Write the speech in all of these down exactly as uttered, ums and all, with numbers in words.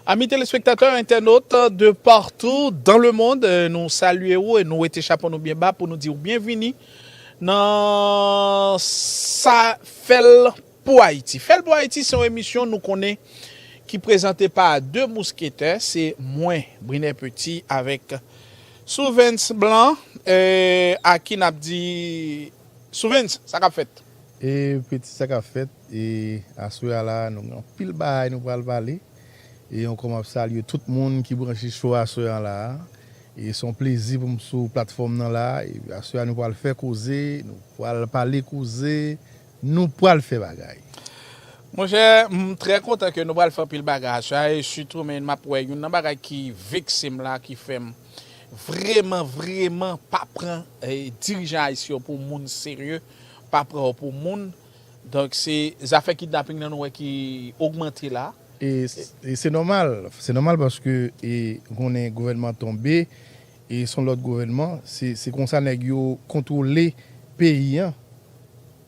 Amis téléspectateurs, internautes de partout dans le monde, euh, nou salye ou e nou wete chapo nou byen ba pou nou di w byenvini nan Sa Fèl pou Ayiti. Fèl pou Ayiti se yon emisyon nou konnen ki prezante pa de mousketè, se mwen, Briner Petit, avèk Souvens Blanc, euh, a ki n ap di, Souvens, sa k ap fèt? E Petit, sa k ap fèt? E aswè a la, nou gen anpil bagay nou pral pale. E ankò m ap salye tout moun ki branche cho aswè an la. E se yon plezi pou m sou platfòm nan la. E aswè a nou pral fè koze, nou pral pale koze, nou pral fè bagay. Monchè, m trè kontan ke nou pral fè anpil bagay aswè a, e sitou, men, m ap wè youn nan bagay ki vekse m la, ki fè m vrèman, vrèman pa pran, eh, dirijan ayisyen yo pou moun serye, pa pran yo pou moun. Donk, se zafè kidnaping nan nou wè ki ogmante la. E, e se nòmal, se nòmal paske, e, konnen gouvènman tonbe, e se yon lòt gouvènman, se, se konsa nèg yo kontwole peyi an.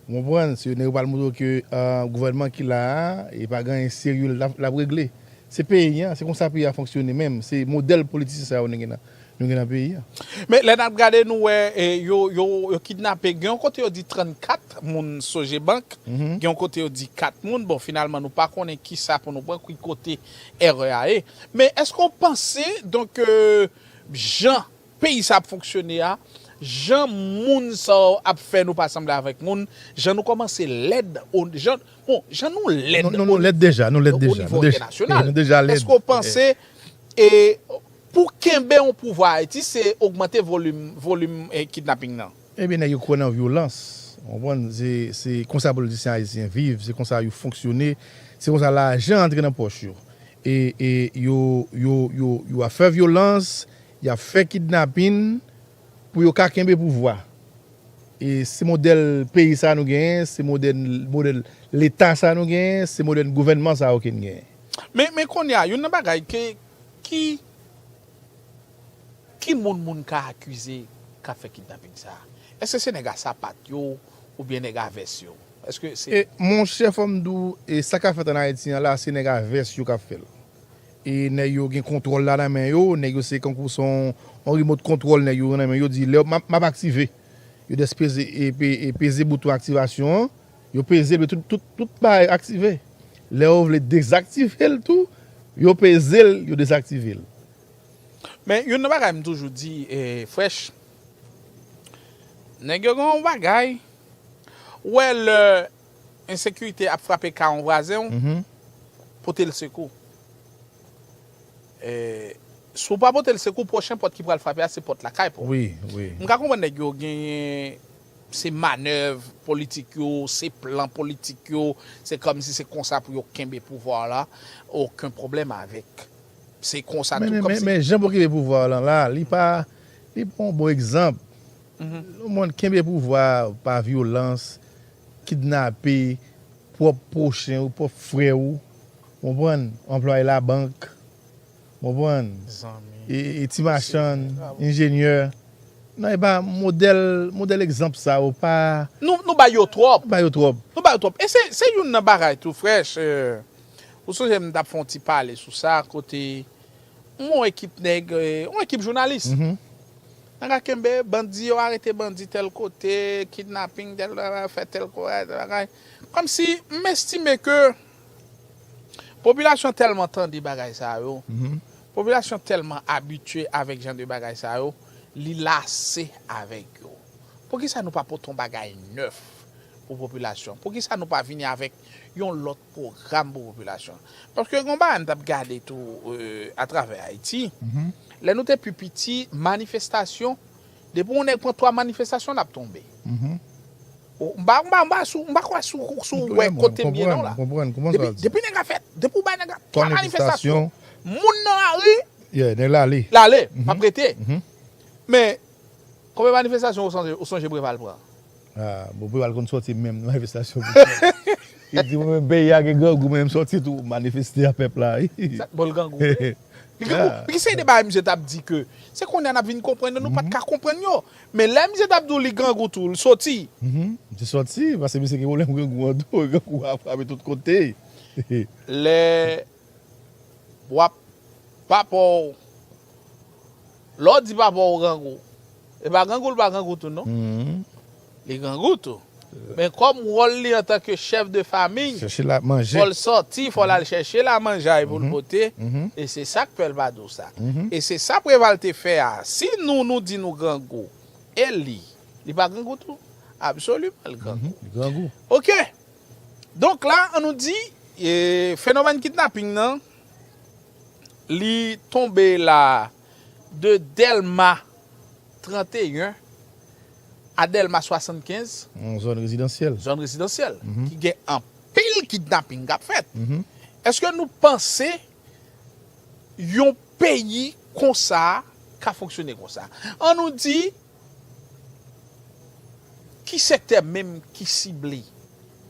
Ou konprann? Se nèg yo pral montre w ke, ah, gouvènman ki la a, e pa gen anyen serye l ap, l ap regle. Se peyi an, se konsa peyi a fonksyone menm. Se modèl politisyen sa yo nou gen nan, nou gen nan peyi an. Men lè n ap gade, nou wè, e, yo, yo, yo kidnape. Gen yon kote yo di trannkat moun Sogebank, gen yon kote yo di kat moun. Bon, finalman, nou pa konnen kisa pou nou pran, ki kote erè a ye. Men èske w panse, donk, euh, jan peyi sa ap fonksyone a, jan moun sa yo ap fè nou pa sanble avèk moun, jan nou kòmanse lèd, o, jan, bon, jan nou lèd, nou, nou, nou lèd deja, nou lèd deja, o nivo entènasyonal. Nou deja lèd. Èske w panse, e, pou kenbe yon pouvwa Ayiti, se ogmante volim, volim, e, kidnaping nan? Ebyen, nèg yo kwè nan vyolans. Ou konprann? Se, se konsa politisyen ayisyen viv, se konsa yo fonksyone, se konsa lajan antre nan pòch yo. E, e yo, yo, yo, yo ap fè vyolans, y ap fè kidnapin pou yo ka kenbe pouvwa. E se modèl peyi sa nou genyen, se modèl, modèl leta sa nou genyen, se modèl gouvènman sa yo ke n genyen. Men, men kounye a, youn nan bagay ke, ki, ki moun moun ka akize k ap fè kidnaping sa a? Èske se nèg a sapat yo oubyen nèg a vès yo? Èske se... E, monchè, fò m di w, e sa k ap fèt ann Ayiti an la, se nèg a vès yo k ap fè l. E nèg yo gen kontwòl la nan men yo, nèg yo se kankou se yon, yon remote control nèg yo nan men yo, di lè m ap, m ap aktive. Yo jis peze, e, pe-, e, peze bouton aktivasyon an, yo peze l, tout, tout, tout bagay aktive. Lè yo vle dezaktive l tou, yo peze l, yo dezaktive l. Men youn nan bagay m toujou di, e, Fresh, nèg yo gen yon bagay, ou wè lè ensekirite ap frape kay yon vwazen w, pote l sekou. E, si w pa pote l sekou, pwochen pòt ki pral frape a, se pòt lakay pa w. Wi, wi. M ka konprann nèg yo genyen, se manèv politik yo, se plan politik yo, se kòmsi se konsa pou yo kenbe pouvwa la, okenn pwoblèm avèk. Se konsa tou, men, kòmsi men, men jan pou kenbe pouvwa lan la, li pa, li pa yon bon egzanp. Yon moun kenbe pouvwa pa vyolans, kidnape pwòp pwochen ou, pwòp frè ou, konprann? Anplwaye labank, konprann? Zanmi. E, e ti machann, enjenyè. Non, e pa modèl, modèl egzanp sa yo pa... Nou, nou ba yo twòp. Ba yo twòp. Nou ba yo twòp. E se, se youn nan bagay tou, Fresh, e, ou sonje m t ap fè yon ti pale sou sa, kote yon ekip nèg, e, yon ekip jounalis. Nèg a kenbe bandi, yo arete bandi tèl kote, kidnaping, tèl, fè tèl bagay. Kòmsi m estime ke popilasyon tèlman tande bagay sa yo, popilasyon tèlman abitye avèk jan de bagay sa yo, li lase avèk yo. Poukisa nou pa pote yon bagay nèf pou popilasyon? Poukisa nou pa vini avèk yon lòt pwogram pou popilasyon? Paske gen yon bagay m t ap gade tou, e, atravè Ayiti, lè nou te pi piti, manifestasyon, depi yon nèg pran twa manifestasyon, l ap tonbe. O, m pa, m pa, m pa sou, m pa kwè sou, sou wè kote m ye non la. Depi, depi nèg la fè, depi w bay nèg la twa manifestasyon, moun nan lari, l ale, l ap rete. Men, konbyen manifestasyon ou sonje, ou sonje Preval pran? Ah, bon, Preval konn sòti menm nan manifestasyon. Li di, mwen menm, peyi a gen grangou, men m sòti tou manifeste a pèp la. Sa, bon, l grangou. Li grangou. Ki seri de bagay misye t ap di ke, se kounye a n ap vin konprann yo, nou pa t ka konprann yo. Men lè misye t ap di w li grangou tou, l sòti. Misye sòti, paske misye gen pwoblèm grangou an tou, grangou a frape tout kote. Lè w ap Papa w, lè w di papa w grangou, e pa grangou l pa grangou tou non. Li grangou tou. Men kòm wòl li antanke chèf de fanmi, fò l sòti, fò l al chèche la manjay pou l pote. E se sa k fè l pa di w sa. E se sa Preval te fè a. Si nou, nou di nou grangou, e li, li pa grangou tou? Absoliman, li grangou. Oke. Donk la, an nou di, e, fenomèn kidnaping nan, li tonbe la de Dèlma trannteyen a Dèlma swasannkenz. Yon zòn rezidansyèl. Zòn rezidansyèl, ki gen anpil kidnaping k ap fèt. Èske nou panse yon peyi konsa ka fonksyone konsa? An nou di, ki sektè menm ki sible?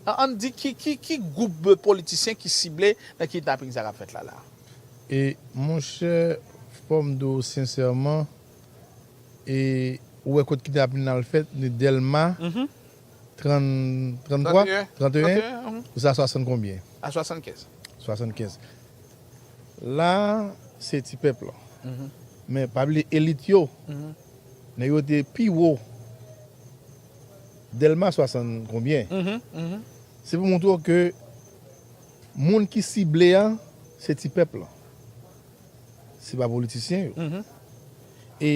An, an di ki, ki, ki gwoup politisyen ki sible nan kidnaping sa k ap fèt la la? E, monchè, fò m di w sensèman, e, ou wè kot kidnaping nan al fèt, de Dèlma, trann, tranntwa, trannteyen, trannteyen, pou sa swasant konbyen? A swasannkenz. Swasannkenz. La, se ti pèp lan. Men pa bliye elit yo, nèg yo te pi wo. Dèlma swasant konbyen? Se pou montre w ke moun ki sible a, se ti pèp lan. Se pa politisyen yo. E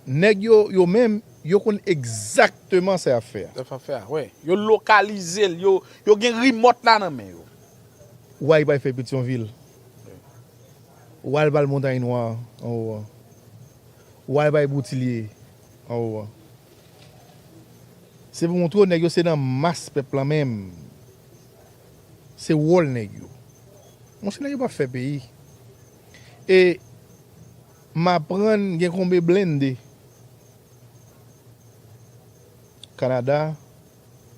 nèg yo, yo menm, yo konn egzakteman sa y ap fè a. Sa y ap fè a, wi. Yo lokalize l, yo, yo gen rimòt la nan men yo. Ou al bay fè Petyonvil. Ou al bay Montay Nwa anwo an. Ou al bay Boutilye anwo an. Se pou montre w nèg yo se nan mas pèp lan menm. Se wòl nèg yo. Monchè, nèg yo p ap fè peyi. E m aprann gen konbe blende Kanada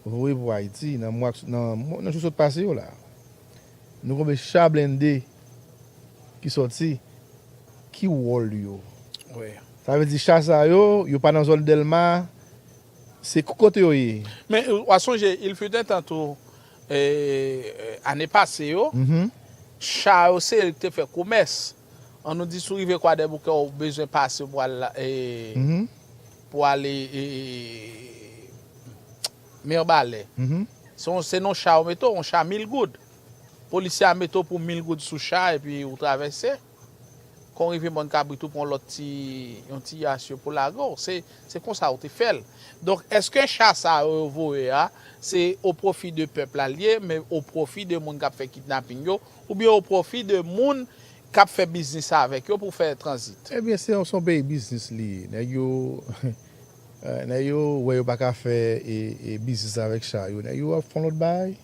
voye pou Ayiti nan mwa, nan, nan jou sot pase yo la. Nou konbe cha blende ki sòti, ki wòl yo? Sa vle di cha sa yo, yo pa nan zòn Dèlma, se kote yo ye? Men w a sonje, il fut un temps tou, e, e, ane pase yo, cha yo se yo ki te fè komès. An nou di si w rive Kwadèboukè, ou bezwen pase pou al, e, pou ale, e, Mibalè. Se yon, se nan yon cha yo mete w, yon cha mil goud. Polisye a mete w pou mil goud sou cha epi ou travèse. Kan w rive Mòn Kabrit ou pran yon lòt ti, yon ti yas yo pou lage w. Se, se konsa yo te fè l. Donk, èske cha sa yo, yo voye a, se o pwofi de pèp la l ye, men o pwofi de moun k ap fè kidnaping yo, oubyen o pwofi de moun k ap fè biznis avèk yo pou fè tranzit? Ebyen, se yon, se yon peyi biznis li ye. Nèg yo, eh, nèg yo wè yo pa ka fè, e, e, biznis avèk cha yo. Nèg yo ap fè yon lòt bagay.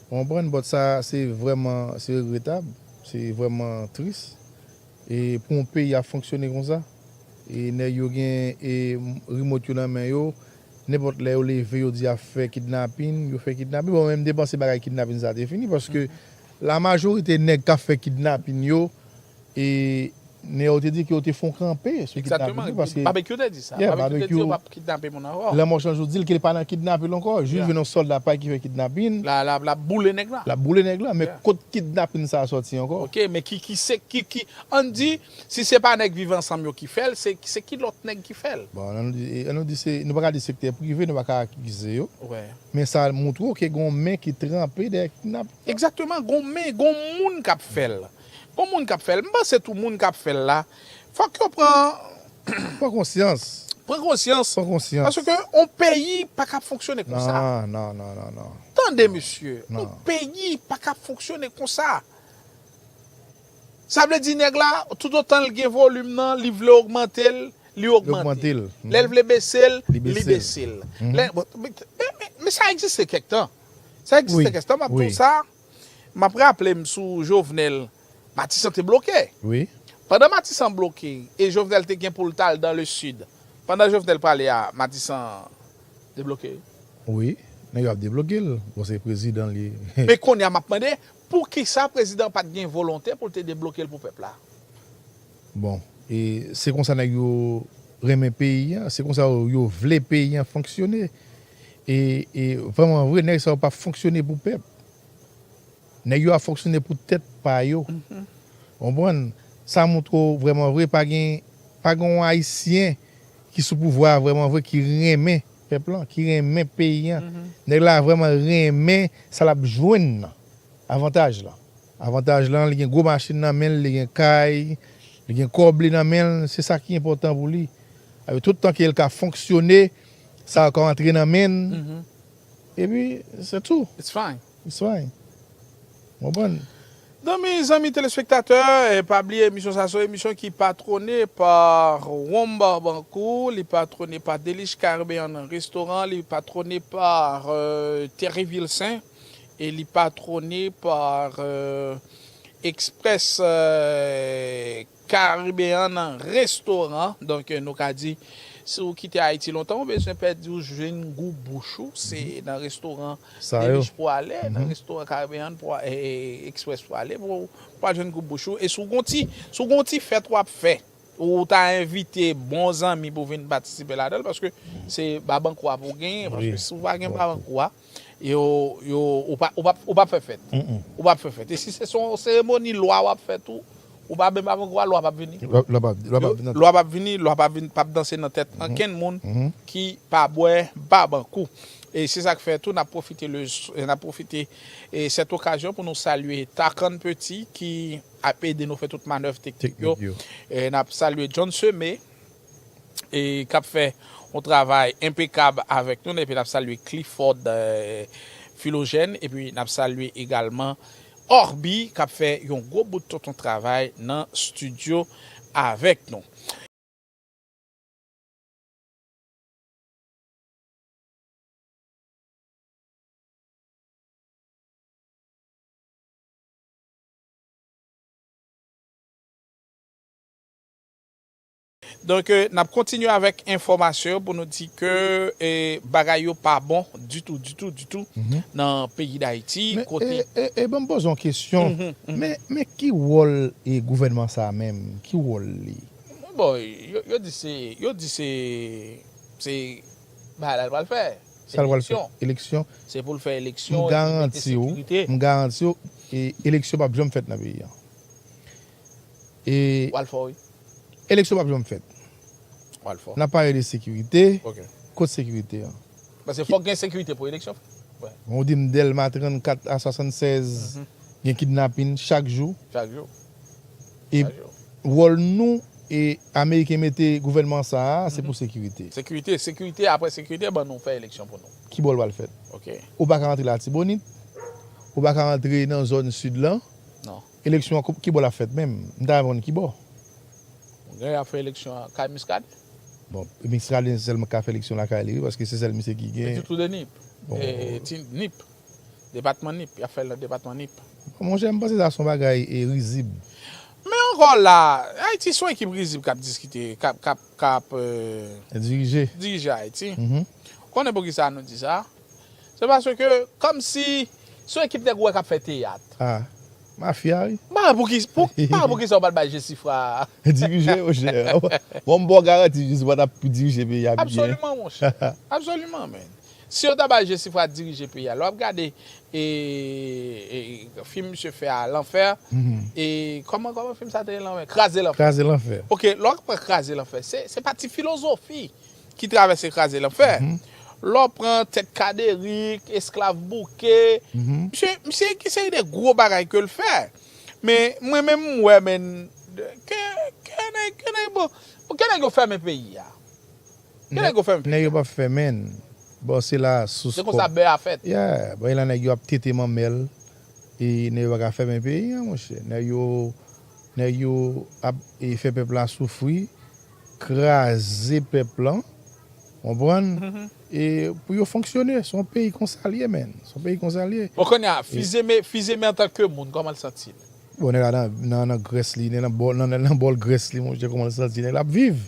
Ou konprann? But sa, se vrèman, se regretab. Se vrèman tris. E pou yon peyi ap fonksyone konsa, e nèg yo gen, e, rimòt yo nan men yo, nenpòt lè yo leve, yo di y ap fè kidnapin, yo fè kidnapin. Bon, mwen, m te panse bagay kidnapin sa te fini, paske la majorite nèg k ap fè kidnapin yo, e, nèg yo te di ke yo te fè yon kanpe sou kidnapin yo, paske Babekyou te di sa. Yeah, Babekyou te di yo p ap kidnape moun ankò. Lanmò Chanjou di l ke l pa nan kidnape l ankò. Jis vin yon sòlda pa ki fè kidnapin. L a, l a, l ap boule nèg la. L ap boule nèg la, men kot kidnapin sa a sòti ankò? Ok, men ki, ki se, ki, ki, ann di, si se pa nèg Viv Ansanm yo ki fè l, se, se ki lòt nèg ki fè l? Bon, ann di, ann nou di se, nou pa ka di sektè prive, nou pa ka akize yo. Men sa montre w ke gon men ki tranpe dèyè kidnapin. Egzakteman, gon men, gon moun k ap fè l. Gon moun k ap fè l. M panse tou moun k ap fè l la, fòk yo pran Pran konsyans. Pran konsyans. Pran konsyans. Paske yon peyi pa ka fonksyone konsa. Non, non, non, non, non. Tande, mesye, yon peyi pa ka fonksyone konsa. Sa vle di nèg la, toutotan l gen volim nan, li vle ogmante l, li ogmante. Li ogmante l. Lè l vle bese l, li bese l. Lè, bon, men, men, men, men sa egziste kèk tan. Sa egziste kèk tan, m ap di w sa. M ap raple m sou Jovenel, Matisan te bloke. Wi. Pandan Matisan bloke, e Jovenel te gen pou l t al dans le sud. Pandan Jovenel prale a, Matisan debloke. Wi, nèg yo ap debloke l. Bon, se prezidan l ye. Men kounye a, m ap mande, poukisa prezidan pa t gen volonte pou l te debloke l pou pèp la? Bon, e se konsa nèg yo renmen peyi a, se konsa yo, yo vle peyi a fonksyone. E, e vrèman vre, nèg sa yo pa fonksyone pou pèp. Nèg yo ap fonksyone pou tèt pa yo. Konprann? Sa montre w vrèman vre, pa gen, pa gen yon Ayisyen ki sou pouvwa a vrèman vre ki renmen pèp lan, ki renmen peyi an. Nèg la vrèman renmen sa l ap jwenn nan. Avantaj lan. Avantaj lan, li gen gwo machin nan men l, li gen kay, li gen kòb li nan men l, se sa ki enpòtan pou li. Avèk tout tan ke l ka fonksyone, sa ka antre nan men l. Epi, se tou. It's fine. It's fine. Ou konprann? Zanmi, zanmi telespektatè, eh, pa bliye emisyon sa, se yon emisyon ki patwone pa Womba Bankou, li patwone pa Delish Caribbean Restaurant, li patwone pa, euh, Thierry Vilsaint, e li patwone pa, euh, Express, euh, Caribbean Restaurant. Donk, euh, nou ka di, si w kite Ayiti lontan, ou bezwen pèdi, ou jwenn gou bouch ou, se nan restoran Delish pou ale, nan restoran Caribbean pou, e, e, Express pou ale, pou, pou al jwenn gou bouch ou. E si w gon ti, si w gon ti fèt w ap fè, ou ta envite bon zanmi pou vin patisipe ladan l, paske se babankou a pou w genyen, paske si w pa gen babankou a, yo, yo, ou pa, ou pa, ou pa fè fèt. Ou pa fè fèt. E si se son seremoni lwa w ap fè tou, ou pa menm avè lwa, lwa p ap vini. Lwa, lwa p ap, lwa p ap vin nan Lwa p ap vini, lwa p ap vin, p ap danse nan tèt ankenn moun ki pa bwè babankou. E se sa k fè tou, n ap pwofite le, n ap pwofite, e, sèt okazyon pou nou salye Takan Petit ki ap ede nou fè tout manèv teknik yo. Teknik yo. E n ap salye John Semé, e k ap fè yon travay enpekab avèk nou, epi n ap salye Clifford, eh, Philogène, epi n ap salye egalman Orbi, k ap fè yon gwo bout tonton travay nan estidyo avèk nou. Donk, eh, n ap kontinye avèk enfòmasyon pou nou di ke, eh, bagay yo pa bon ditou, ditou, ditou nan peyi Dayiti. Men, kote e, e, e, ban m poze yon kesyon. Men, men ki wòl, e, gouvènman sa a menm? Ki wòl li? Bon, yo, yo di se, yo di se, se bagay la l pral fè. Sa l pral fè? Eleksyon. Eleksyon. Se pou l fè eleksyon, epi mete sekirite. M garanti w, m garanti w, e, eleksyon p ap janm fèt nan peyi a. E w al fò, wi. Eleksyon p ap janm fèt. W al fò. N ap pale de sekirite. Ok. Kot sekirite an? Paske fòk gen sekirite pou eleksyon fèt. Bon, ou di m Dèlma trannkat a swasannsèz, gen kidnapin chak jou. Chak jou. E wòl nou, e ameriken mete gouvènman sa a, se pou sekirite. Sekirite, sekirite, apre sekirite, ban nou fè eleksyon pou nou. Ki bò l pral fèt? Ok. Ou pa ka antre Latibonit, ou pa ka antre nan zòn sid lan. Non. Eleksyon an, ki bò l ap fèt menm? M ta renmen konn ki bò. Gen y ap fè eleksyon an kay Muscadin? Bon, Muscadin se sèlman ka fè eleksyon lakay li, wi, paske se sèl misye ki gen. Epi tou de Nip. Bon. E, ti Nip. Depatman Nip. Y ap fè l nan depatman Nip. Monchè, m panse sa se yon bagay, e, rizib. Men ankò la, Ayiti se yon ekip rizib k ap diskite, k ap, k ap, k ap, e, dirije. Dirije Ayiti. Ou konnen poukisa nou di sa? Se paske, kòmsi, se yon ekip nèg ou wè k ap fè teyat. Ah, mafya, wi. M pa wè poukisa, pou, m pa wè poukisa ou pa t bay Jesifra dirije, monchè. Bon, m ba w garanti, Jesifra t ap dirije peyi a byen. Absoliman, monchè. Absoliman, men. Si yo ta bay Jesifra dirije peyi a, lè w ap gade, e, e, fim misye fè a, Lanfè, e, kòman, kòman fim sa te rele, Lanfè? Kraze Lanfè. Kraze Lanfè. Ok, lè w ap pran Kraze Lanfè, se, se pa ti filozofi ki travèse Kraze Lanfè. Lè w pran Tèt Kaderik, Esklav Bouke, misye, misye gen seri de gwo bagay ke l fè. Men, mwen menm, m wè, men, ke, ke nèg, ke nèg, bon, ke nèg yo fèmen peyi a. Ke nèg yo fèmen peyi a. Nèg yo p ap fèmen. Bon, se la sous kòb. Se konsa bè a fèt. Yeah, bon, e la nèg yo ap tete manmèl. E nèg yo pa ka fèmen peyi a, monchè. Nèg yo, nèg yo ap, e, fè pèp la soufri, kraze pèp lan, konprann? E pou yo fonksyone, se yon peyi konsa l ye, men. Se yon peyi konsa l ye. Bon, kounye a, Fizeme, Fizeme antanke moun, kòman l santi l? Bon, nèg la nan, nan, nan grès li, nan, nan bòl, nan, nan, nan bòl grès li, monchè, kòman l santi? Nèg la ap viv.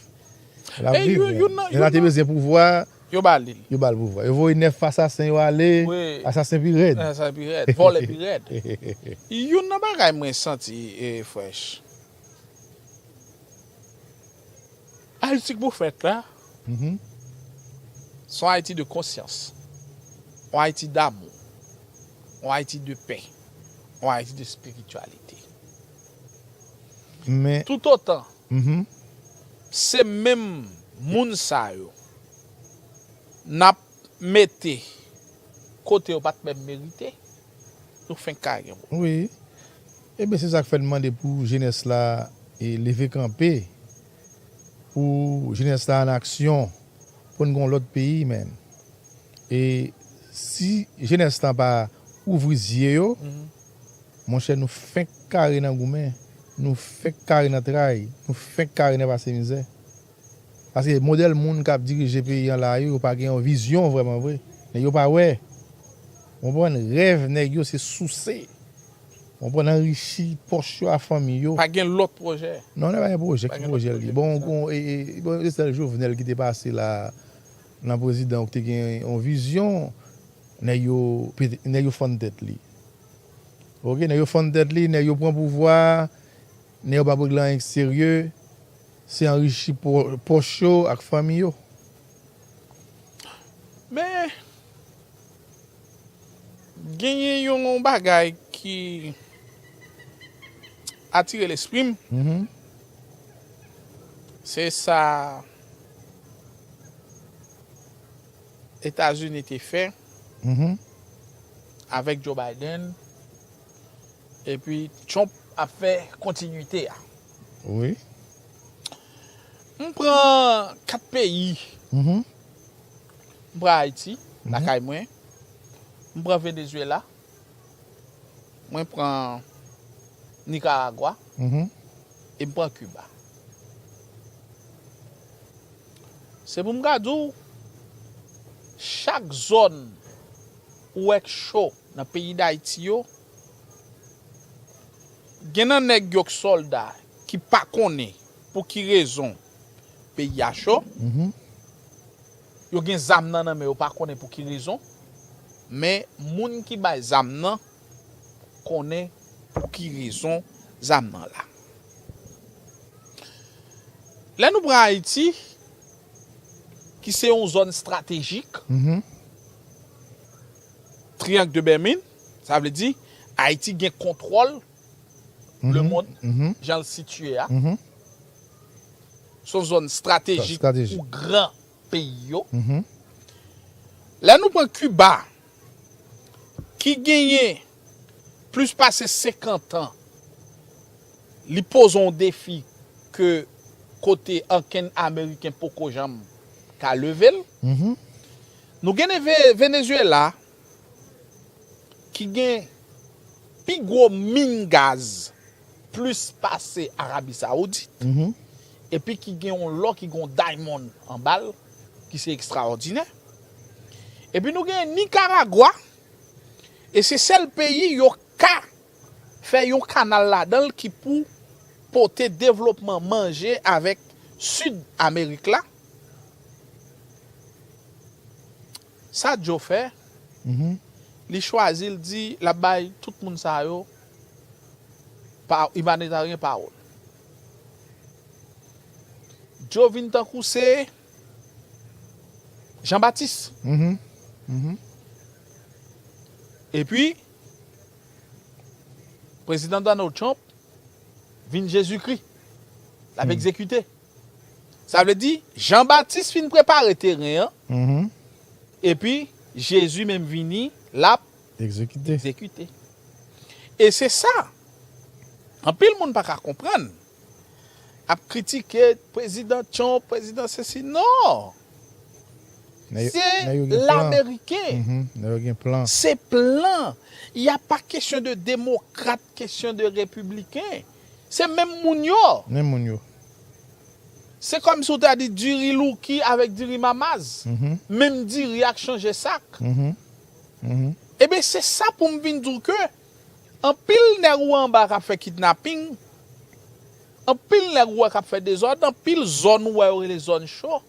Nèg la ap viv, men. Nèg la te bezwen pouvwa, Yo ba li l. Yo ba l pouvwa. Yo voye nèf asasen yo ale. Wi. Asasen pi rèd. Asasen pi rèd. Vòlè pi rèd. Youn nan bagay mwen santi, e, Fresh. Ayiti k pou fèt la, se yon Ayiti de konsyans. Yon Ayiti damou. Yon Ayiti de pè. Yon Ayiti de espirityalite. Men, toutotan, mhm, se menm moun sa yo n ap mete kote yo pa t menm merite, nou fenk ka gen pwoblèm. Wi. Ebyen, se sa k fè n mande pou jenès la, e, leve kanpe, pou jenès la an aksyon, pou n gen yon lòt peyi, menm. E si jenès la pa ouvri zye yo, mhm, monchè, nou fenk kare nan goumen, nou fenk kare nan tray, nou fenk kare nan pase mizè. Paske modèl moun k ap dirije peyi an la yo, yo pa gen yon vizyon vrèman vre. Nèg yo pa wè. Ou konprann? Rèv nèg yo se souse. Ou konprann? Anrichi pòch yo a fanmi yo. Pa gen lòt pwojè. Non, nèg pa gen pwojè. Pa ki gen lòt pwojè li pwojè. Bon, bon, e, e, bon, se sèl Jovenel ki te pase la, nan prezidan ou ki te gen yon vizyon, nèg yo pete, nèg yo fann tèt li. Oke, nèg yo fann tèt li, nèg yo pran pouvwa, nèg yo p ap regle anyen ki serye, se anrichi pò-, pòch yo ak fanmi yo. Men, genyen yon bagay ki atire lespri m. Mhm. Se sa Etazini te fè, mhm, avèk Joe Biden, epi Trump ap fè kontinite a. Wi. M pran kat peyi. Mhm. M pran Ayiti, mhm, lakay mwen. M pran Venezuela. Mwen pran Nicaragua. Mhm. E m pran Cuba. Se pou m ka di w, chak zòn ou wè k cho nan peyi Dayiti yo, gen nan nèg yo k sòlda ki pa konnen pou ki rezon peyi a cho. Mhm. Yo gen zam nan nan men yo, pa konnen pou ki rezon. Men moun ki bay zam nan konnen pou ki rezon zam nan la. Lè nou pran Ayiti, ki se yon zòn estratejik, mhm, Triangle de Bermude, sa vle di Ayiti gen kontwòl, mhm, lemonn, mhm, jan l sitiye a. Mhm. Se yon zòn estratejik, estratejik, pou gran peyi yo. Mhm. Lè nou pran Kiba, ki genyen plis pase senkant an, li poze yon defi ke kote ankenn Ameriken poko janm ka leve l. Mhm. Nou gen Ve-, Venezuela, ki gen pi gwo min gaz plis pase Arabi Sawoudit, mhm, epi ki gen yon lò ki gen yon diamond anba l, ki se ekstraòdinè. Epi nou gen Nicaragua, e se sèl peyi yo ka fè yon kanal ladan l ki pou pote devlopman manje avèk Sid Amerik la. Sa Joe fè, mhm, li chwazi, l di l ap bay tout moun sa yo pa, imanitaryen pawòl. Joe vin tankou se Jan Batis. Mhm. Mhm. Epi, Prezidan Donald Trump vin Jezikri. L ap, hmm, egzekite. Sa vle di, Jan Batis fin prepare teren an, mhm, epi Jezi menm vini, l ap egzekite. Egzekite. E se sa, anpil moun pa ka konprann. Ap kritike prezidan Trump, prezidan sesi. Non! Nèg yo, se nèg yo gen plan. Lameriken. Mhm, nèg yo gen plan. Se plan. Y a pa kesyon de demokrat, kesyon de repibliken. Se menm moun yo. Menm moun yo. Se kòmsi w ta di diri Louki avèk diri Mamaz. Mhm. Menm diri a k chanje sak. Mhm. Mhm. Ebyen, se sa pou m vin di w ke anpil nèg ou anba k ap fè kidnaping, anpil nèg ou wè k ap fè dezòd, anpil zòn ou wè yo rele zòn cho,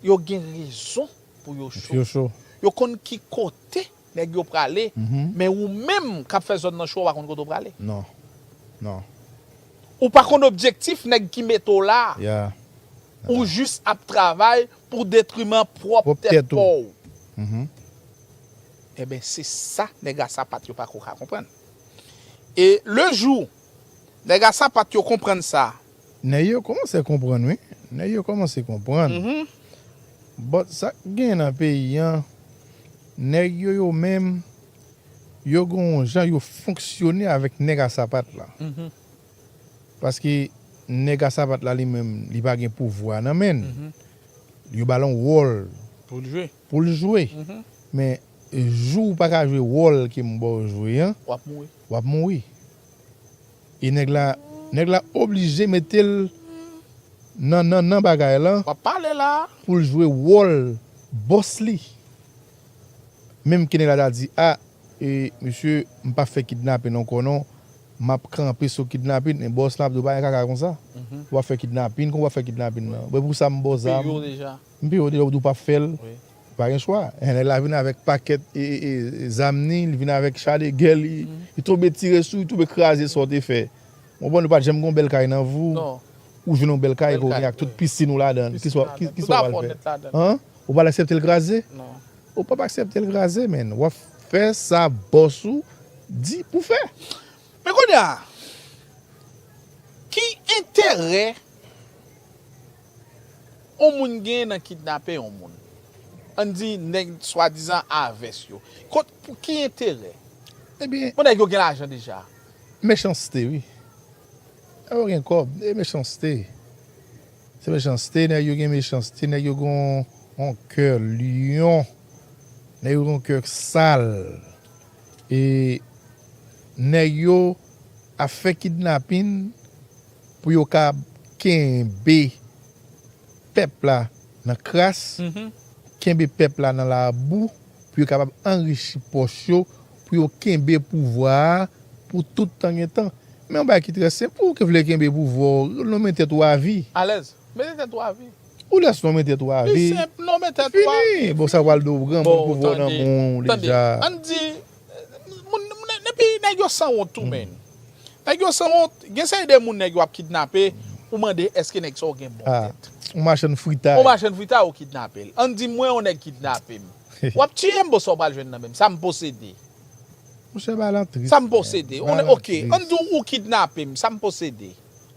yo gen rezon pou yo cho. Yo cho. Yo konn ki kote nèg yo prale, mhm, men ou menm k ap fè zòn nan cho, ou pa konn kote w prale. Non. Non. Ou pa konn objektif nèg ki mete w la. Yeah. Ou jis ap travay pou detriman pwòp tèt pa w. Mhm. Ebyen, se sa nèg a sapat yo pako ka konprann. E le jou Nèg a sapat yo konprann sa. Nèg yo kòmanse konprann, wi. Nèg yo kòmanse konprann. But sa k gen nan peyi an, nèg yo yo menm, yo gen yon jan yo fonksyone avèk nèg a sapat la. Paske nèg a sapat la li menm, li pa gen pouvwa nan men l. Yo ba l yon wòl Pou l jwe. Pou l jwe. Men jou w pa ka jwe wòl ke m ba w jwe an, w ap mouri. W ap mouri. E nèg la, nèg la oblije mete l nan, nan, nan bagay lan. W ap pale la. Pou l jwe wòl bòs li. Menm ke nèg la ta di, a, e, mesye, m p ap fè kidnapin ankò non. M ap kanpe sou kidnapin. Men bòs lan ap di w pa gen kaka konsa. Ou ap fè kidnapin, kòman w ap fè kidnapin nan? Mwen pou sa m ba w zam. M peye w deja, w di w p ap fè l. Pa gen chwa. Nèg la vin avèk pakèt e, e, e, zam ni, li vin avèk cha de gè li, li tonbe tire sou, li tonbe kraze sa w te fè. Ou konprann, ou pa t janm gen yon bèl kay nan vi w. Ou jwenn yon bèl kay ke w gen ak tout pisin ou ladan l. Kisa w pral fè? Ou pral aksepte l kraze? Ou p ap aksepte l kraze, men w ap fè sa bòs ou di pou fè. Men kounye a, ki enterè yon moun gen nan kidnape yon moun? Ann di nèg swadizan a vès yo. Kot, pou ki enterè? Ebyen, bon, nèg yo gen lajan deja. Mechanste, wi. Nèg yo gen kòb, e mechanste. Se mechanste, nèg yo gen mechanste, nèg yo gen yon kè lyon. Nèg yo gen yon kè sal. E nèg yo ap fè kidnapin pou yo ka kenbe pèp la nan kras, kenbe pèp la nan labou, pou yo kapab anrichi pòch yo, pou yo kenbe pouvwa a pou tout tan gen tan. Men yon bagay ki trè senp, pou w ki vle kenbe pouvwa w, nonmen tèt ou avi. Alèz. Mete tèt ou avi. Ou lès nonmen tèt ou avi. Li senp, nonmen tèt ou avi. Fini. Bon, sa pral di w granmoun pouvwa nan men w deja. Ann di, moun, moun, epi nèg yo sanwont tou, men. Nèg yo sanwont, gen seri de moun nèg yo ap kidnape, ou mande èske nèg sa yo gen bon tèt. Yon machann fritay. Yon machann fritay ou kidnape l. Ann di mwen yon nèg kidnape m. W ap tiye m, bon, sa w pral jwenn nan men m, sa m posede. Monchè, bay l an tris. Sa m posede. Oke, ann di w kidnape m, sa m posede.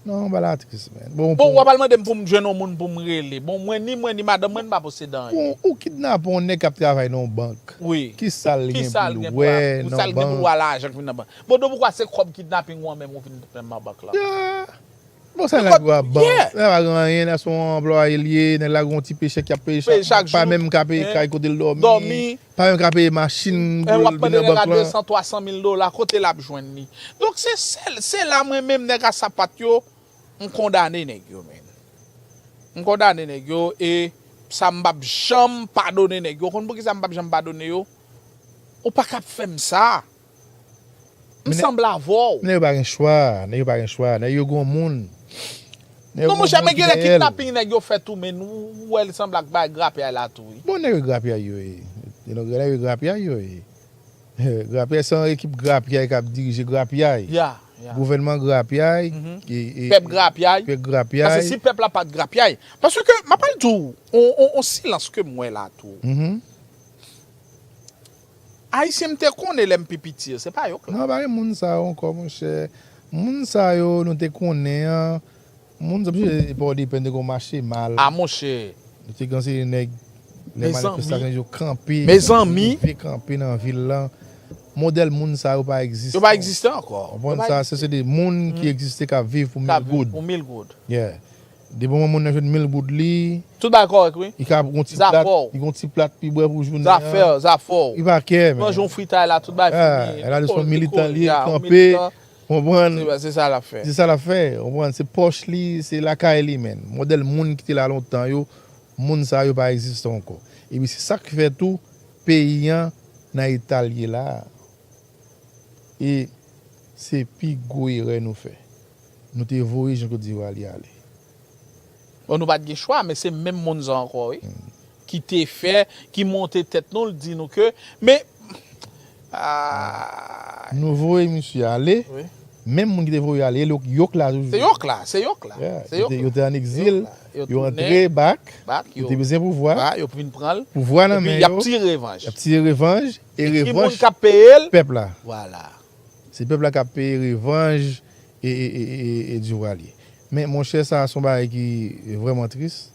Non, bay l an tris, men. Bon, w ap al mande m pou m jwenn yon moun pou m rele. Bon, mwen ni mwen ni madanm mwen, n pa posede anyen. Bon, ou kidnape yon nèg k ap travay nan yon bank. Wi. Kisa l gen pou l wè nan bank? Kisa l gen pou l wè lajan k vin nan bank? Bon, donk poukwa se kòb kidnaping ou an menm ou vin pran nan bank la? Bon, sa nèg yo ap ban. Nèg la pa gen anyen, nèg se yon anplwaye l ye, nèg la gen yon ti pechè k ap peye chak jou, pa menm ka peye kay kote l dòmi, pa menm ka peye machin pou l vin nan bank lan. Desan, twa san mil dola, kote l ap jwenn li? Donk, se sèl, se la mwen menm, nèg a sapat yo, m kondane nèg yo, men. M kondane nèg yo, e sa m p ap janm padone nèg yo. Ou konn poukisa m p ap janm padone yo? Ou pa ka ap fè m sa. M sanble avè w. Nèg yo pa gen chwa. Nèg yo pa gen chwa. Nèg yo gen yon moun. Non, monchè, men gen lè kidnaping nèg yo fè tou, men ou wè li sanble ak bay grapyay la tou, wi. Bon, nèg yo grapyay yo ye. Nèg yo grapyay yo ye. Grapyay, se yon ekip grapyay k ap dirije grapyay. Gouvènman grapyay. Pèp grapyay. Pèp grapyay. Paske si pèp la pa t grapyay. Paske, m ap pral di w, on, on, on silans ke m wè la tou. Ayisyen m te konnen lè m pi piti yo, se pa yo k la. Non, pa gen moun sa yo ankò, monchè. Moun sa yo nou te konnen an, moun sa yo, epi w depann de kon mache mal. A monchè. Nou te gen seri nèg, lè manifestasyon yo kanpe, mezanmi, rive kanpe nan vil lan. Modèl moun sa yo pa egziste. Yo pa egziste ankò. Ou konprann sa? Se, se de moun ki egziste, k ap viv pou mil goud. Pou mil goud. Yeah. Depi yon moun nan jwenn mil goud li, tout bagay kòrèk, wi. Li ka gon ti plat, li gon ti plat pi bwè pou jounen an. Zafè, zafè w. Li pa kè, men. Manje yon fritay la, tout bagay fini. Ah, la, se yon militan li ye, li kanpe. Konprann? Se sa l ap fè. Se sa l ap fè. Konprann? Se pòch li, se lakay li, men. Modèl moun ki te la lontan yo, moun sa yo pa egziste ankò. Epi se sa k fè tou, peyi an nan eta l ye la a. E se pi gwo erè nou fè. Nou te voye Jean Claude Duvalier ale. Bon, nou pa t gen chwa, men se menm moun sa ankò, wi. Ki te fè, ki monte tèt nou, l di nou ke, men, ah. Nou voye misye ale. Wi. Menm moun ki te voye ale, yo, yo k la toujou. Se yo k la, se yo k la. Yeah, se yo k la. Yo te, yo te an egzil, yo antre bak, yo te bezwen pouvwa. Yo vin pran l. Pouvwa nan men yo. Epi y ap tire revanj. Y ap tire revanj. E ki moun k ap peye l? Pèp la. Vwala. Se pèp la k ap peye revanj e, e, e, e, e Duvalier. Men, monchè, sa a se yon bagay ki vrèman tris.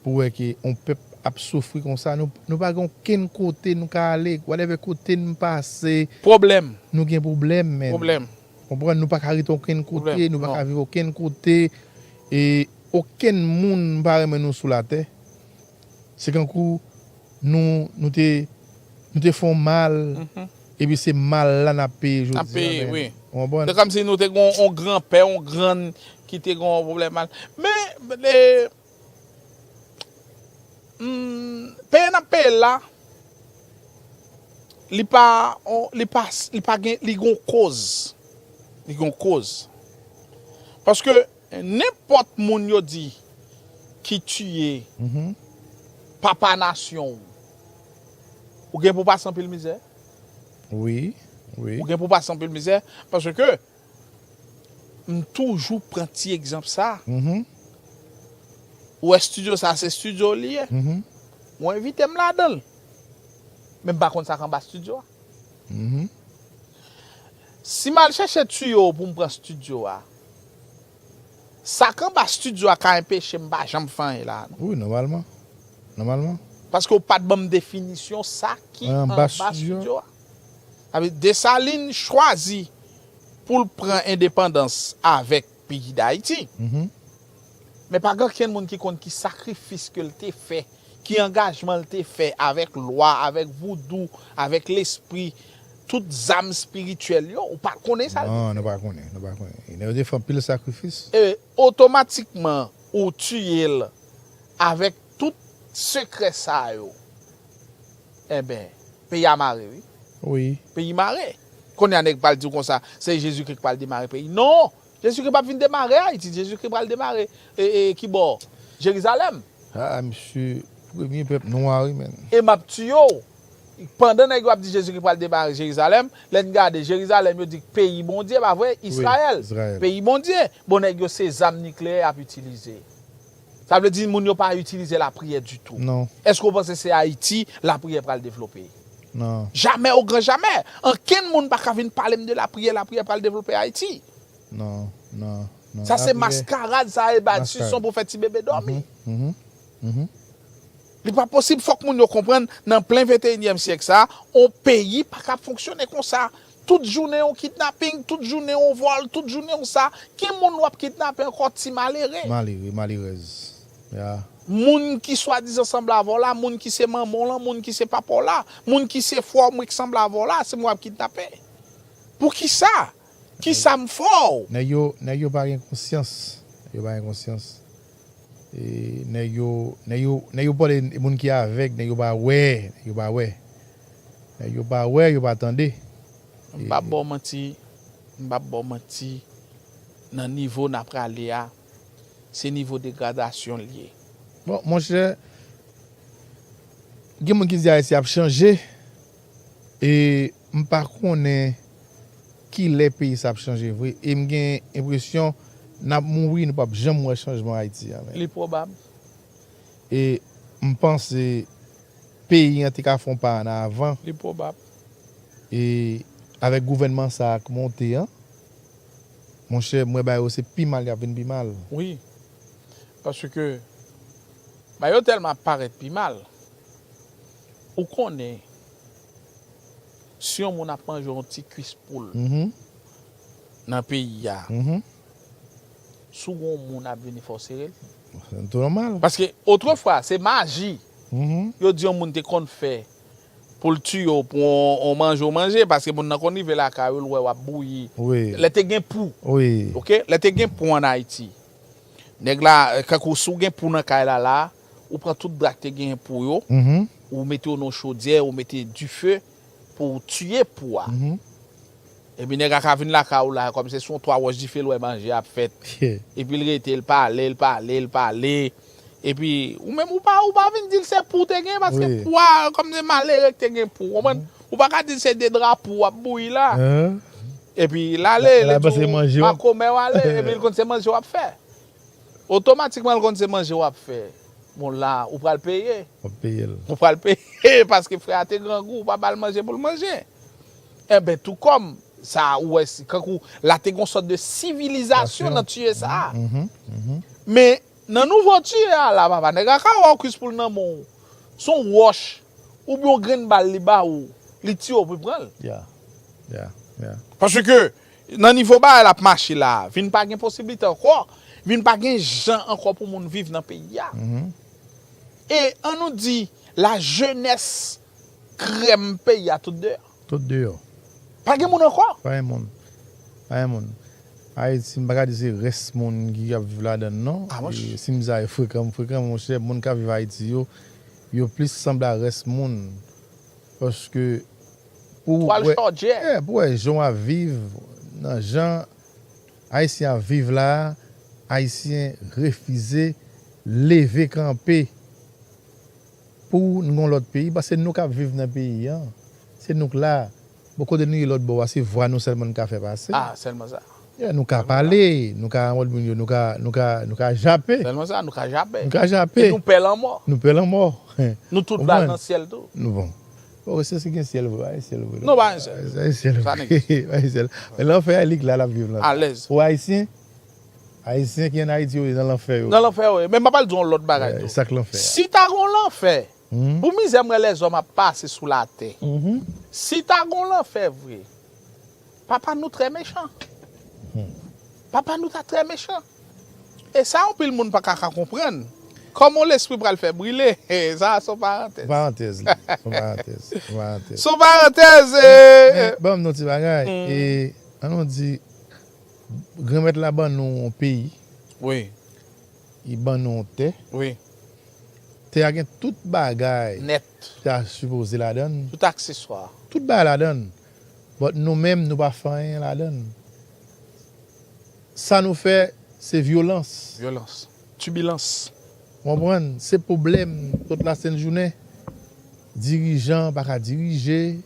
Pou wè ke yon pèp ap soufri konsa, nou, nou pa gen okenn kote nou ka ale. Whatever kote n pase, pwoblèm, nou gen pwoblèm, men. Pwoblèm. Konprann, nou pa ka rete okenn kote, pwoblèm, nou pa ka viv okenn kote. E okenn moun pa renmen nou sou latè. Se kankou nou, nou te, nou te fè yon mal, epi se mal la n ap peye jodi a, men. N ap peye, wi. Ou konprann? Se kòmsi nou te gen yon granpè, yon grann ki te gen yon pwoblèm mal. Men, e, hmm, peye n ap peye l la, li pa, on, li pa, li pa gen, li gen yon koz. Li gen yon koz. Paske nenpòt moun yo di ki tiye papa nasyon w, ou gen pou pase anpil mizè. Wi, wi. Ou gen pou pase anpil mizè, paske m toujou pran ti egzanp sa. Ou wè estidyo sa, se estidyo li ye. Ou envite m ladan l. Men m pa konn sa k anba estidyo a. Si m al chèche tiyo pou m pran estidyo a, sa k anba estidyo a ka enpeche m pa janm fè anyen la a, non. Wi, nòmalman. Nòmalman. Paske w pa t ban m definisyon sa ki anba estidyo a. Sa vle di Desalin chwazi pou l pran endepandans avèk peyi Dayiti. Men pa gen okenn moun ki konn ki sakrifis ke l te fè, ki angajman l te fè avèk lwa, avèk voudou, avèk lespri, tout zam espirityèl yo, ou pa konnen sa l te fè. Non, nou pa konnen, nou pa konnen. E nèg yo te fè anpil sakrifis. E otomatikman, ou tiye l avèk tout sekrè sa yo. Enben, peyi a mare, wi. Wi. Peyi mare. Kounye a nèg pral di w konsa, se Jezikri k pral demare peyi. Non! Jezikri p ap vin demare Ayiti, Jezikri pral demare, e, e, ki bò? Jerizalèm. A, misye, premye pèp nwa, wi, men. E m ap tiye w. Pandan nèg yo ap di Jezikri pral demare Jerizalèm, lè n gade Jerizalèm, yo di peyi Bondye, pa vre? Wi, Izrayèl. Izrayèl. Peyi Bondye. Bon, nèg yo se zam nikleyè y ap itilize. Sa vle di moun yo pa itilize lapriyè ditou. Non. Èske w panse se Ayiti lapriyè pral devlope? Non. Jamè o gran jamè. Ankenn moun pa ka vin pale m de lapriyè, lapriyè pral devlope Ayiti. Non, non, non. Sa se maskarad, sa e bal sison pou fè ti bebe dòmi. Li pa posib, fòk moun yo konprann, nan plen venteyinyèm syèk sa, on peyi pa ka fonksyone konsa. Tout jounen on kidnaping, tout jounen on vòl, tout jounen on sa. Ki moun w ap kidnape ankò, ti malere? Malere, malerèz. Ya. Moun ki swadizan sanble avè w la, moun ki se manman w lan, moun ki se papa w la, moun ki se frè w mwen ki sanble avè w la, se moun w ap kidnape. Poukisa? Kisa m fè w? Nèg yo, nèg yo pa gen konsyans. Nèg yo pa gen konsyans. E nèg yo, nèg yo, nèg yo pale moun ki avèg, nèg yo pa wè, nèg yo pa wè. Nèg yo pa wè, yo pa tande. M p ap ba w manti, m p ap ba w manti, nan nivo n ap prale a, se nivo degradasyon l ye. Bon, monchè, gen moun ki di Ayiti ap chanje, e m pa konnen kilè peyi sa ap chanje vre, e m gen enpresyon n ap mouri, nou p ap janm wè chanjman Ayiti a, men. Li pwobab. E m panse peyi an te ka fè yon pa ann avan. Li pwobab. E avèk gouvènman sa a k monte an, monchè, m wè bagay yo se pi mal y ap vin pi mal. Wi. Paske bagay yo tèlman ap parèt pi mal. Ou konnen, si yon moun ap manje yon ti kwis poul nan peyi a, si w gen yon moun ap vini fè w sere l. Se tou nòmal. Paske otrefwa, se maji yo di yon moun te konn fè pou l tiye w pou yon, yon manje w manje, paske moun nan konn rive lakay ou, l wè w ap bouyi. Wi. Lè te gen pou. Wi. Oke? Lè te gen pou ann Ayiti. Nèg la, kankou si w gen pou nan kay la, la, ou pran tout dra k te genyen pou yo, ou mete yo nan chodyè, ou mete dife pou w tiye pou a. Epi nèg la ka vin lakay ou la, kòm se sou yon twa wòch dife l wè manje ap fèt. Epi l rete, l pale, l pale, l pale. Epi ou menm ou pa, ou pa vin di l se pou w te gen, paske pou a, kòm se malere k te gen pou, w konprann? Ou pa ka di l se de dra pou w ap bouyi la. Epi l ale, li di w makomè w ale, epi l konn se manje w ap fè. Otomatikman, l konn se manje w ap fè. Bon, la, ou pral peye. W ap peye l. Ou pral peye, paske frè a te grangou, ou pa ba l manje pou l manje. Enben, tou kòm Sa ou wè si kankou la te gon sòt de sivilizasyon nan tiye sa. Men nan nouvo tiye a la papa nèg a ka wè w kwis pou l nan men w. Se yon wòch oubyen yon grenn bal li ba ou, li tiye w pou pran l. Paske nan nivo bagay l ap mache la, vin pa gen posiblite ankò, vin pa gen jan ankò pou moun viv nan peyi a. E ann nou di la jenès krèm peyi a tout deyò. Tout deyò. Pa gen moun ankò. Pa gen moun. Pa gen moun. Ayiti, m pa ka di se rès moun ki ap viv ladan l non. E si m di sa e frekan, m frekan, monchè, moun k ap viv Ayiti yo, yo plis sanble a rès moun. Paske pou w wè, yeah, pou w wè jan w ap viv, nan jan Ayisyen ap viv la a, Ayisyen refize leve kanpe pou n gon lòt peyi, paske nou k ap viv nan peyi an, se nou k la. Bon, kote nou ye lòt bò a, se vwa nou sèlman n ka fè pase. Ah, sèlman sa. Yeah, nou ka pale, nou ka anmòd moun yo, nou ka, nou ka, nou ka jape. Sèlman sa, nou ka jape. Nou ka jape. E nou pè lanmò. Nou pè lanmò. Nou tout pral nan syèl tou. Nou bon. Bon, se si gen syèl vre, pa gen syèl vre. Non, pa gen syèl. Pa gen syèl vre. Pa gen syèl. Men lanfè a, li k la, l ap viv lanfè. Alèz. Pou Ayisyen, Ayisyen ki ann Ayiti yo, nan lanfè yo. Nan lanfè yo ye. Men m ap al di w yon lòt bagay tou. Sa k lanfè a. Si ta gon lanfè, pou mizè m wè lèzòm ap pase sou latè, si ta gon lanfè vre, papa nou trè mechan. Papa nou ta trè mechan. E sa anpil moun pa ka ka konprann. Kòman lespri pral fè brile? Sa a se yon parantèz. Parantèz li. Se yon parantèz. Se yon parantèz. Se yon parantèz. Men ban m di yon ti bagay. E ann nou di, Granmèt la ban nou yon peyi. Wi. Li ban nou yon tè. Wi. Tè a gen tout bagay. Nèt. Ki ta sipoze ladan l. Tout akseswa. Tout bagay ladan l. But nou menm, nou pa fè anyen ladan l. Sa nou fè, se vyolans. Vyolans. Tibilans. Ou konprann? Se pwoblèm tout lasent jounen. Dirijan pa ka dirije.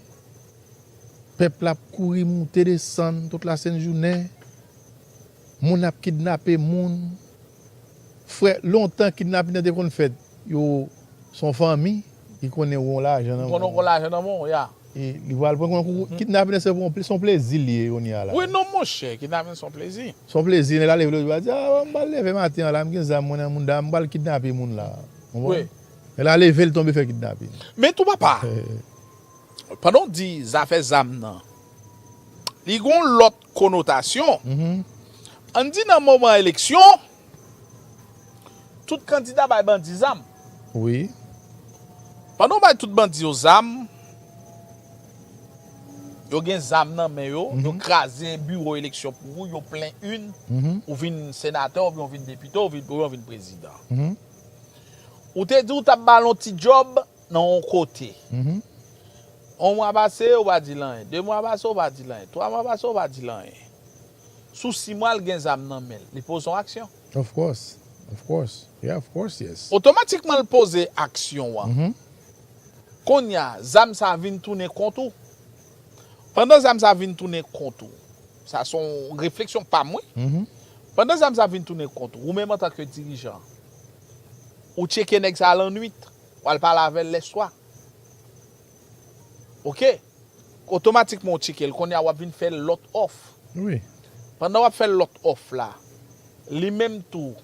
Pèp la ap kouri moute desann tout lasent jounen. Moun ap kidnape moun. Frè, lontan kidnapin nan te konn fèt, yo se yon fanmi ki konnen ou gon lajan nan men w. Konnen w gon lajan nan men w, ya. E li pral pran, konnen kou kidnapin nan se pou yon plè, se yon plezi li ye kounye a la. Wi, non, monchè, kidnapin se yon plezi. Se yon plezi, nèg la leve lòt jou a di, a, m pral leve maten an la, m gen zam mwen nan mouda, m pral kidnape moun la. Ou konprann? Nèg la leve, l tonbe fè kidnapin. Men tou papa, pandan w di zafè zam nan, li gon lòt konotasyon. Ann di nan moman eleksyon, tout kandida bay bandi zam. Wi. Pandan w bay tout bandi yo zam, yo gen zam nan men yo, yo kraze biwo eleksyon pou ou, yo plen inn, ou vin senatè, oubyen ou vin depite, ou vin, oubyen ou vin prezidan. Ou te di w t ap ba l yon ti djòb, nan yon kote. Yon mwa pase, ou pa di l anyen. De mwa pase, ou pa di l anyen. Twa mwa pase, ou pa di l anyen. Sou sis mwa, l gen zam nan men l. Li poze yon aksyon. Of course. Of course. Yeah, of course, yes. Otomatikman, l poze aksyon an. Kounye a, zam sa a vin tounen kont ou. Pandan zam sa a vin tounen kont ou, sa se yon refleksyon pa m, wi. Pandan zam sa a vin tounen kont ou, ou menm antanke dirijan, ou tcheke nèg sa a lannwit. W al pale avè l lèswa. Oke. Otomatikman w tcheke l. Kounye a w ap vin fè l lòt òf. Wi. Pandan w ap fè l lòt òf la, li menm tou,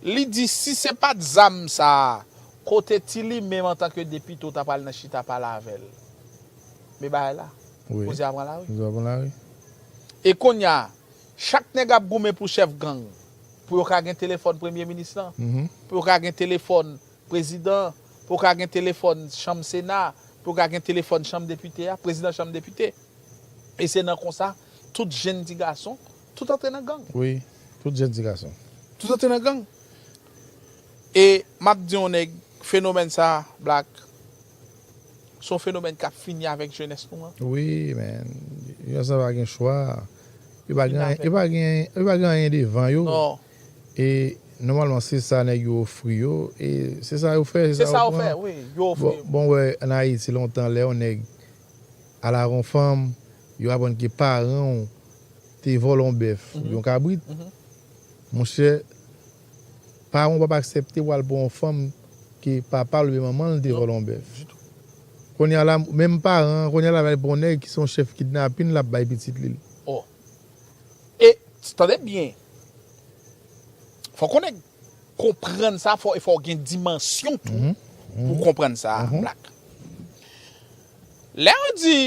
li di si se pa t zam sa a, kote ti li menm antanke depite w ta pral nan chita pale avè l. Men bagay la. Wi. Koze a pran lari. Koze a pran lari. E kounye a, chak nèg ap goumen pou chèf gang, pou yo ka gen telefòn premye minis lan, pou yo ka gen telefòn prezidan, pou yo ka gen telefòn chanm sena, pou yo ka gen telefòn chanm depite a, prezidan chanm depite. E se nan konsa, tout jenn ti gason, tout antre nan gang. Wi, tout jenn ti gason. Tout antre nan gang. E m ap di yon nèg, fenomèn sa, Black, se yon fenomèn k ap fini avèk jenès nou an. Wi, men, jenès lan pa gen chwa. Yo pa gen, yo pa gen, yo pa gen anyen devan yo. Non. E nòmalman, se sa nèg yo ofri yo. E se sa yo fè, se sa yo pran. Se sa yo fè, wi. Yo ofri. Bon, bon, wè, ann Ayiti, lontan, lè yon nèg al ak yon fanm, yo aprann ke paran w te vòlè yon bèf, yon kabrit. Monchè, paran w p ap aksepte w al pran yon fanm ke papa l oubyen manman l te vòlè yon bèf. Ditou. Kounye a la, menm paran an, kounye a la, l al pran yon nèg ki se yon chèf kidnapin, l ap bay pitit li l. Tande byen. Fòk yon nèg konprann sa, fò, e fò w gen dimansyon tou pou konprann sa, Black. Lè yo di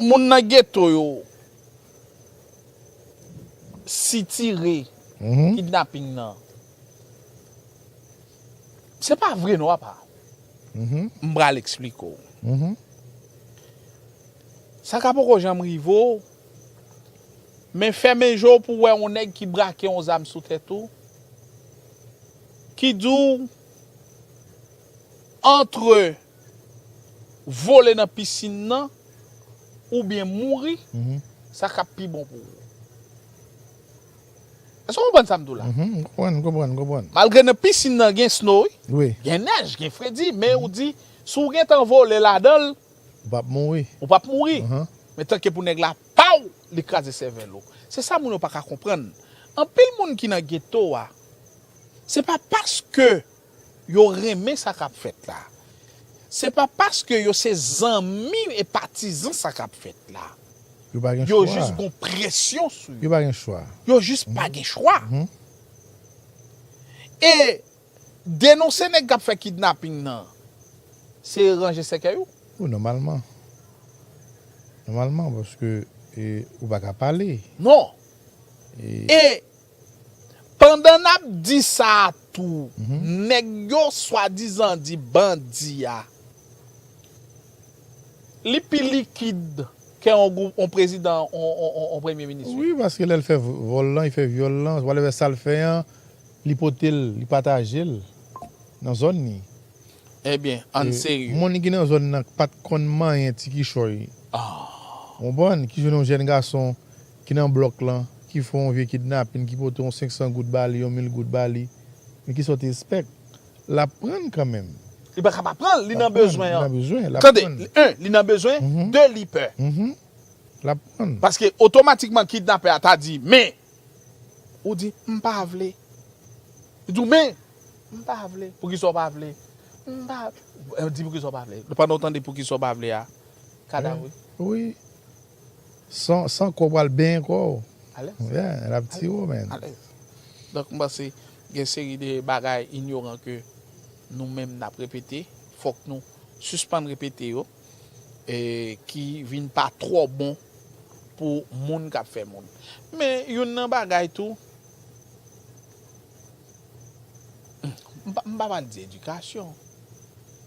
moun nan geto yo sitire kidnaping nan, se pa vre non, apa. M pral eksplike w. Sa ka poko janm rive w, men fèmen je w pou w wè yon nèg ki brake yon zam sou tèt ou, ki di w, antre vole nan pisin nan oubyen mouri, sa k ap pi bon pou ou. Èske w konprann sa m di w la? M konprann, m konprann, m konprann. Malgre nan pisin nan gen snow, wi. Wi. Gen nèj, gen fredi, men ou di, si w gentan vole ladan l, ou p ap mouri. Ou p ap mouri. Men tanke pou nèg la, paw, li kraze sèvèl ou. Se sa moun yo pa ka konprann. Anpil moun ki nan geto a, se pa paske yo renmen sa k ap fèt la. Se pa paske yo se zanmi e patizan sa k ap fèt la. Yo pa gen chwa. Yo jis gon presyon sou yo. Yo pa gen chwa. Yo jis pa gen chwa. E denonse nèg k ap fè kidnaping nan, se ranje sèkèy ou? Wi, nòmalman. Nòmalman, paske, e, ou pa ka pale. Non. E, e pandan n ap di sa a tou, nèg yo swadizan di bandi a, li pi likid ke yon gwoup, yon prezidan, yon, yon, yon, yon premye minis, wi. Wi, paske lè l fè v-, vòl lan, li fè vyòl lan, whatever sa l fè an, li pote l, li pataje l nan zòn li. Ebyen, ann serye. Moun ki nan zòn nan pa t konn manyen ti kichòy. Ou konprann? Ki jwenn yon jèn gason ki nan blòk lan, ki fè yon vye kidnapin, ki pote yon senk san goud ba li, yon mil goud ba li, men ki sa w te espèk? L ap pran l kanmenm. Li pa ka pa pran l, li nan bezwen an. Li nan bezwen, l ap pran l. Tande, en, li nan bezwen, de, li pè. L ap pran l. Paske otomatikman kidnapè a ta di, men, ou di, m pa vle. Li di w, men, m pa vle. Poukisa w pa vle? M pa, e, di poukisa w pa vle. Pandan w tande poukisa w pa vle a, kadav, wi. Wi. San, san kò w pral benyen kò w. Alèz. Yeah, l ap tire w, man. Alèz. Donk, m panse gen seri de bagay inyoran ke nou menm n ap repete. Fòk nou sispann repete yo, e ki vin pa twò bon pou moun k ap fè moun. Men youn nan bagay tou, m pa, m pa pral di edikasyon.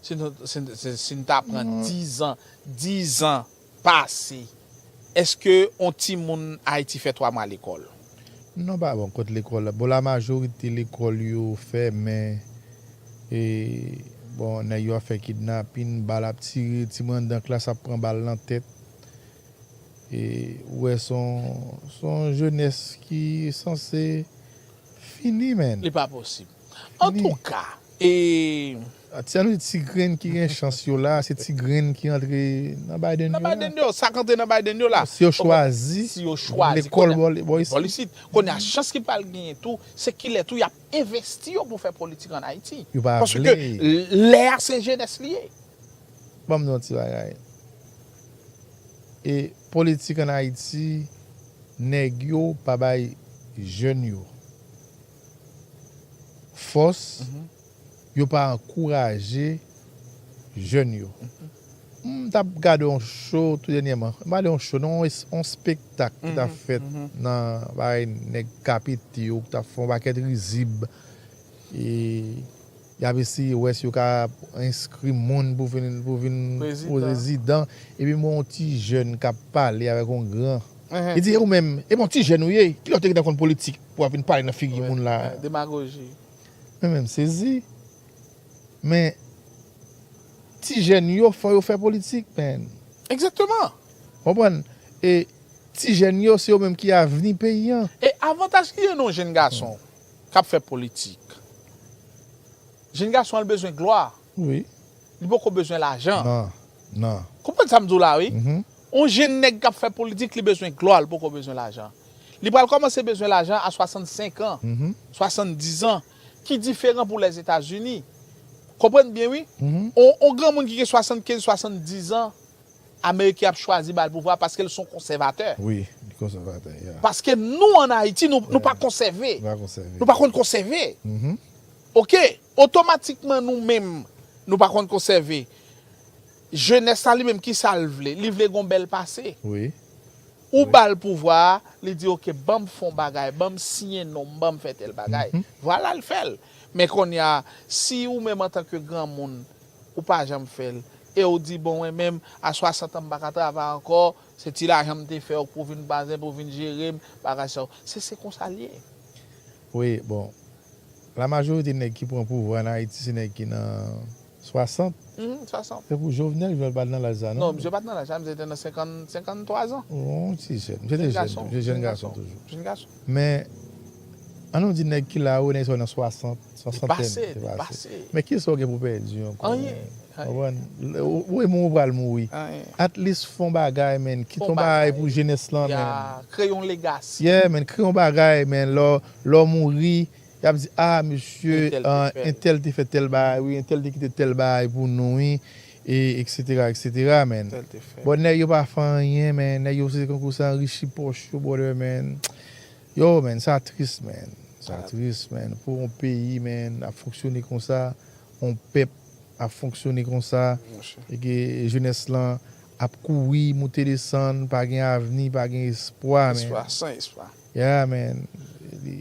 Si nou, si, si, si n ta pran dizan, dizan pase, èske yon timoun Ayiti fè twa mwa lekòl? Non, pa bon, kot lekòl la. Bon, la majorite lekòl yo fèmen. E, bon, nèg yo ap fè kidnapin, bal ap tire, timoun anndan klas ap pran bal nan tèt. E, ou wè, se yon, se yon jenès ki sanse fini, man. Li pa posib. Antouka, e, a, ti, ann di ti grenn ki gen chans yo la, se ti grenn ki antre nan Biden yo la. Nan Biden yo, sa k antre nan Biden yo la. Si yo chwazi, si yo chwazi, lekòl bò isit. Kounye a, chans ki pral genyen tou, se kilè tou y ap envesti yo pou fè politik ann Ayiti. Yo pa vle. Paske lè a se jenès li ye. Ban m di yon ti bagay. E politik ann Ayiti, nèg yo pa bay jèn yo fòs, yo pa ankouraje jèn yo. M t ap gade yon show tou dènyèman. M pa gade yon show, non, yon es-, yon espektak ki t ap fèt nan, bay nèg K P T yo, ki t ap fè yon pakèt rizib. E y ap eseye wè si yo ka enskri moun pou vin, pou vin prezidan. Epi m wè yon ti jèn k ap pale avèk yon gran. Li di, "E ou menm, e bon ti jèn ou ye, kilè w te gentan konn politik pou w ap vin pale nan figi moun la?" Demagoji. Men menm sezi. Men ti jèn yo, fò yo fè politik, man. Egzakteman. Konprann? E ti jèn yo, se yo menm ki avni peyi an. E avantaj ki gen nan yon jèn gason k ap fè politik? Jèn gason an bezwen glwa. Wi. Li poko bezwen lajan. Non, non. Konprann sa m di w la, wi? Yon jèn nèg k ap fè politik, li bezwen glwa, li poko bezwen lajan. Li pral kòmanse bezwen lajan a swasannsenk an, swasanndiz an, ki diferan pou Lèzetazini. Konprann byen, wi? On, on granmoun ki gen swasannkenz, swasanndis an, Ameriken ap chwazi ba l pouvwa paske l se yon konsèvatè. Wi, li konsèvatè, yeah. Paske nou ann Ayiti, nou, nou pa konsève. Nou pa konsève. Nou pa konn konsève. Mhm. Oke, otomatikman nou menm, nou pa konn konsève. Jenès la li menm, ki sa l vle? Li vle gon bèl pase. Wi. Ou ba l pouvwa a, li di, oke, ban m fè yon bagay, ban m siyen non m, ban m fè tèl bagay. Vwala, l fè l. Men kounye a, si ou menm antanke granmoun, ou pa janm fè l, e ou di, bon, mwen menm, a swasant an, m pa ka travay ankò, se ti lajan m te fè w pou w vin bazen, pou w vin jere m, bagay sa yo. Se, se konsa l ye. Wi, bon. Lamajorite nèg ki pran pouvwa an Ayiti, se nèg ki nan swasant. Mhm, swasant. Se pou Jovenel, Jovenel pa t nan laj sa, non? Non, misye pa t nan laj sa, misye te nan senkant, senkanntwa zan. Yon ti jèn. Misye te jèn. Misye jèn gason toujou. Jèn gason. Men, an nou di nèg ki la yo, nèg sa yo nan swasant, swasantèn. Depase, depase. Men kisa w gen pou pèdi ankò? Anyen. Konprann? Ou, ou, ou pral mouri. Anyen. At least fè yon bagay, man. Kite yon bagay pou jenès lan, man. Kreye yon legasi. Yeah, man. Kreye yon bagay, man. Lè, lè w mouri, y ap di, ah, mesye, entèl te fè tèl bagay, wi, entèl te kite tèl bagay pou nou, wi, e, etsetera, etsetera, man. Bon, nèg yo pa fè anyen, man. Nèg yo se konkou se anrichi pòch yo, brother, man. Yo, man, sa tris, man. Sa tris, man. Pou yon peyi, man, ap fonksyone konsa, yon pèp ap fonksyone konsa, e ke jenès lan ap kouri, moute desann, pa gen avni, pa gen espwa, man. Espwa, san espwa. Yeah, man.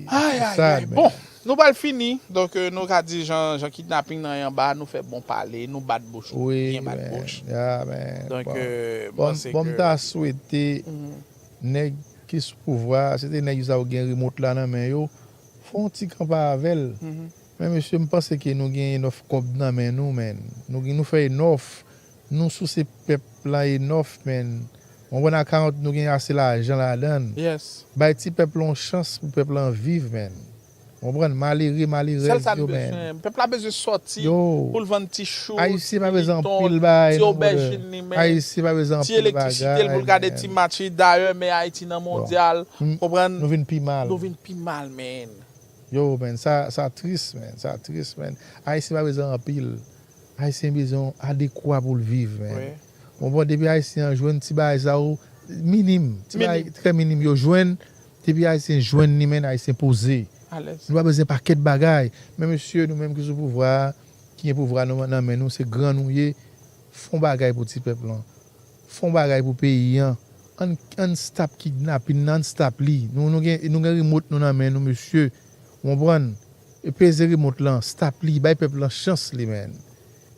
Ay, ay, ay. Bon, nou pral fini. Donk, euh, nou ka di jan, jan kidnaping nan ye anba, nou fè bon pale, nou bat bouch, nou byen bat bouch. Yeah, man. Donk, euh, bon, m ta swete nèg ki sou pouvwa, se te nèg sa yo gen remot la nan men yo, fè yon ti kanpe avè l. Men mesye, m panse ke nou gen enòf kòb nan men nou, man. Nou gen, nou fè enòf. Nou souse pèp lan enòf, man. Ou konprann, akawont nou gen ase lajan ladan l. Bay ti pèp lan yon chans pou pèp lan viv, man. Ou konprann, malere, malerèz yo, man. Pèp la bezwen sòti pou l vann ti chou, ti militon, ti obèjin li, man. Ti elektrisite l pou l gade ti match li. Dayè, men Ayiti nan mondyal. Konprann? Nou vin pi mal. Nou vin pi mal, man. Yo, man, sa, sa tris, man. Sa tris, man. Ayisyen pa bezwen anpil. Ayisyen bezwen adekwa pou l viv, man. Bon, bon, depi Ayisyen an jwenn ti bagay sa yo, minim, ti bagay trè minim yo jwenn, depi Ayisyen jwenn li, man, Ayisyen poze. Nou pa bezwen pakèt bagay. Men mesye, nou menm ki sou pouvwa a, ki gen pouvwa nan men nou, se gran nou ye, fè yon bagay pou ti pèp lan. Fè yon bagay pou peyi an. Ann, ann stop kidnaping nan, ann stop li. Nou, nou gen, nou gen remot nou nan men nou, mesye. Ou konprann? E peze remot lan, stop li, bay pèp lan chans li, man.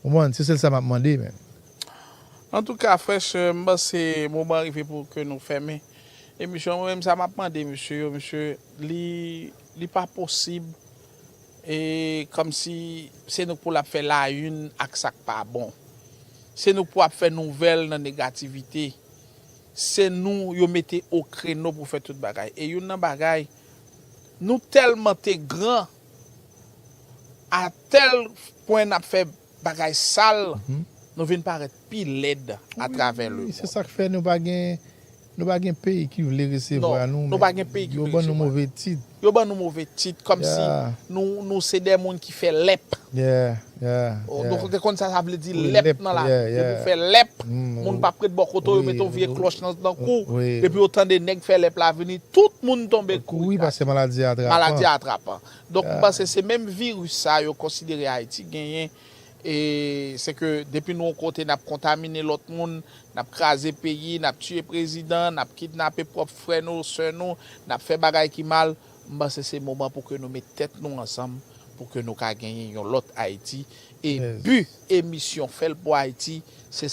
Ou konprann? Se sèl sa m ap mande, man. Antouka, frè, m panse moman rive pou ke nou fèmen emisyon. Mwen menm, sa m ap mande mesye yo, mesye, li, li pa posib e kòmsi se nou k pou l ap fè layinn ak sa k pa bon. Se nou k pou ap fè nouvèl nan negativite. Se nou yo mete o kreno pou fè tout bagay. E youn nan bagay, nou tèlman te gran, a tèl pwen n ap fè bagay sal, nou vin parèt pi lèd atravè lemonn. Se sa k fè nou pa gen, nou pa gen peyi ki vle resevwa nou. Yo ban nou move tit. Yo ban nou move tit, kòmsi nou, nou se de moun ki fè lèp. Nou te konn sa sa vle di lèp nan lavi. Depi w fè lèp, moun p ap ret bò kote w, yo mete yon vye klòch nan, nan kou w. Depi yo tande nèg fè lèp la vini, tout moun tonbe kouri. Maladi a trapan. Donk, m panse se menm viris sa yo konsidere Ayiti genyen. E se ke depi nou yon kote, n ap kontamine lòt moun, n ap kraze peyi, n ap tiye prezidan, n ap kidnape pwòp frè nou, sè nou, n ap fè bagay ki mal. M panse se moman pou ke nou met tèt nou ansanm, pou ke nou ka genyen yon lòt Ayiti. E bi emisyon Fè l pou Ayiti, se